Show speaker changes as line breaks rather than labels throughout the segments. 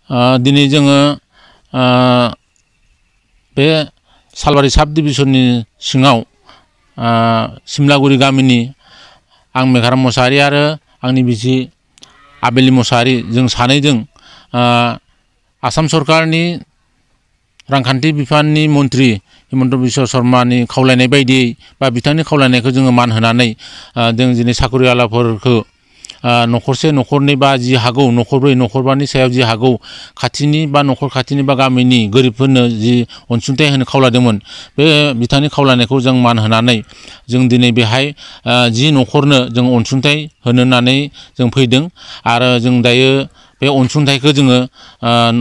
दिनै जोङो बे सालबारि साब डिभिजननि सिङाव सिमलागुरि गामिनि आं मेघाराम मोसाहारि आरो आंनि बिसि आबेलि मोसाहारि जों सानैजों आसाम सरकारनि रांखान्थि बिफाननि मन्थ्रि हिमन्त बिश्व शर्मानि खावलायनाय बायदियै बा बिथांनि खावलायनायखौ जोङो मान होनानै जों दिनै साखरिआलाफोरखौ न'खरसे न'खरनै बा जि हागौ न'खरब्रै न'खरबानि सायाव जि हागौ खाथिनि बा न'खर खाथिनि बा गामिनि गोरिबफोरनो जि अनसुंथाइ होनो खावलायदोंमोन बे बिथांनि खावलायनायखौ जों मान होनानै जों दिनै बेहाय जि न'खरनो जों अनसुंथाइ होनो होननानै जों फैदों आरो जों दायो बे अनसुंथाइखौ जोङो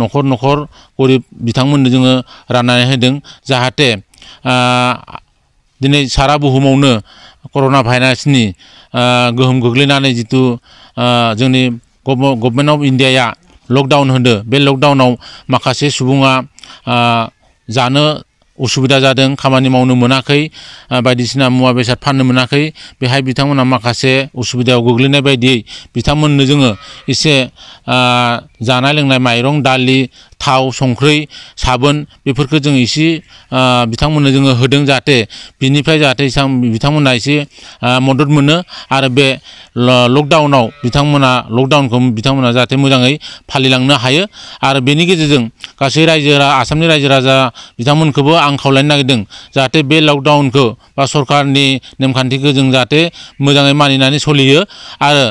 न'खर न'खर गरिब बिथांमोननो जोङो राननानै होदों जाहाथे दिनै सारा बुहुमावनो कर'ना भाइरासनि गोहोम गोग्लैनानै जितु जोंनि गभर्नमेन्ट अफ इन्डियाया लकडाउन होदों बे लकडाउनाव माखासे सुबुङा जानो उसुबिदा जादों खामानि मावनो मोनाखै बायदिसिना मुवा बेसाद फाननो मोनाखै बेहाय बिथांमोना माखासे उसुबिदायाव गोग्लैनाय बायदियै बिथांमोननो जोङो एसे जानाय लोंनाय माइरं दालि थाव संख्रि साबोन बेफोरखौ जों एसे बिथांमोननो जोङो होदों जाहाथे बिनिफ्राय जाहाथे बिथांमोना एसे मदद मोनो आरो बे लकडाउनाव लकडाउनखौ बिथांमोना जाहाथे मोजाङै फालिलांनो हायो आरो बेनि गेजेरजों गासै आसामनि रायजो राजा बिथांमोनखौबो आं खावलायनो नागिरदों जाहाथे बे लकडाउनखौ बा सरकारनि नेमखान्थिखौ जों जाहाथे मोजाङै मानिनानै सोलियो आरो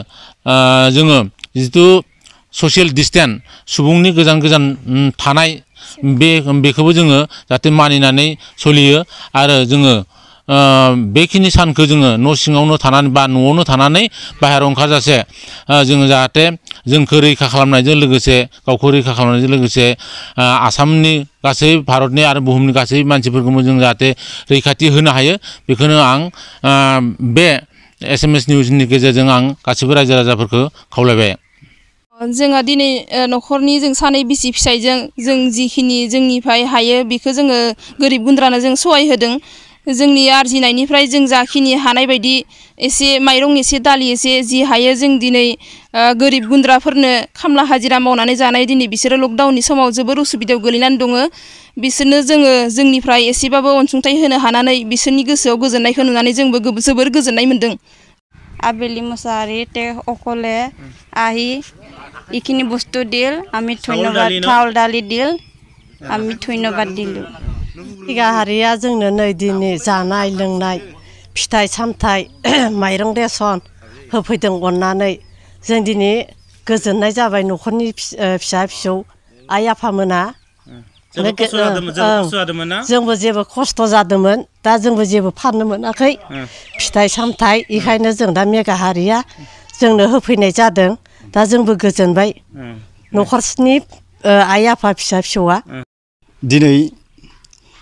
जोङो जितु ससियेल डिस्टेन्स सुबुंनि गोजान गोजान थानाय बेखौबो जोङो जाहाथे मानिनानै सोलियो आरो जोङो बेखिनि सानखौ जोङो न' सिङावनो थानानै बा न'आवनो थानानै बाहेरायाव ओंखारजासे जोङो जाहाथे जोंखौ रैखा खालामनायजों लोगोसे गावखौ रैखा खालामनायजों लोगोसे आसामनि गासै भारतनि आरो बुहुमनि गासै मानसिफोरखौबो जों जाहाथे रैखाथि होनो हायो बेखौनो आं बे SMS निउसनि गेजेरजों आं गासैबो रायजो राजाफोरखौ खावलायबाय।
जोंहा दिनै न'खरनि जों सानै बिसि फिसायजों जों जिखिनि जोंनिफ्राय हायो बेखौ जोङो गोरिब गुन्द्रानो जों सहाय होदों जोंनि आरजिनायनिफ्राय जों जाखिनि हानाय बायदि एसे माइरं एसे दालि एसे जि हायो जों दिनै गोरिब गुन्द्राफोरनो खामला हाजिरा मावनानै जानाय दिनै बिसोरो लकडाउननि समाव जोबोर उसुबिदायाव गोलैनानै दङ बिसोरनो जोङो जोंनिफ्राय एसेबाबो अनसुंथाइ होनो हानानै बिसोरनि गोसोआव गोजोननायखौ नुनानै जोंबो जोबोर गोजोननाय मोन्दों।
आबेलि मोसाहारि তে অকলে আহি এইখিনি বস্তু দিল আমি ধন্যবাদ চাউল দালি দিল আমি ধন্যবাদ দিলোঁ।
मेघाहारिया जोंनो नै दिनै जानाय लोंनाय फिथाइ सामथाइ माइरं रेसन होफैदों अननानै जों दिनै गोजोननाय जाबाय न'खरनि फिसा फिसौ आइ आफामोना जोंबो जेबो खस्थ' जादोंमोन दा जोंबो जेबो फाननो मोनाखै फिथाइ सामथाइ बेखायनो जों दा मेघाहारिया जोंनो होफैनाय जादों दा जोंबो गोजोनबाय न'खरनि आइ आफा फिसा फिसौआ।
दिनै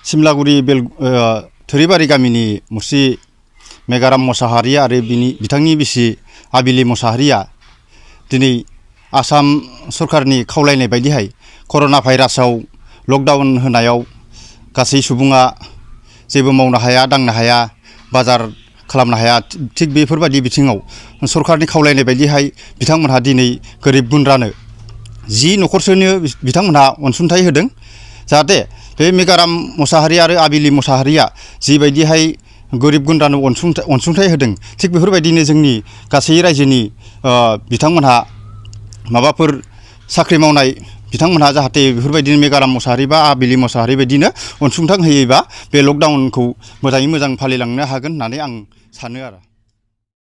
सिमलागुरि थोरिबारि गामिनि मुस्रि मेघाराम मोसाहारि आरो बिथांनि बिसि आबेलि मोसाहारिया दिनै आसाम सरकारनि खावलायनाय बायदिहाय कर'ना भाइरासाव लकडाउन होनायाव गासै सुबुङा जेबो मावनो हाया दांनो हाया बाजार खालामनो हाया थिग बेफोरबायदि बिथिङाव सरकारनि खावलायनाय बायदिहाय बिथांमोनहा दिनै गोरिब गुन्द्रानो 10 न'खरसोनो बिथांमोनहा अनसुंथाइ होदों जाहाथे बे मेघाराम मोसाहारि आरो आबेलि मोसाहारिया जिबायदिहाय गोरिब गुन्द्रानो अनसुंथाइ होदों थिग बेफोरबायदिनो जोंनि गासै रायजोनि बिथांमोनहा माबाफोर साख्रि मावनाय बिथांमोनहा जाहाथे बेफोरबायदिनो मेघाराम मोसाहारि बा आबेलि मोसाहारि बायदिनो अनसुंथाइ होयोबा बे लकडाउनखौ मोजाङै मोजां फालिलांनो हागोन होननानै आं सानो आरो।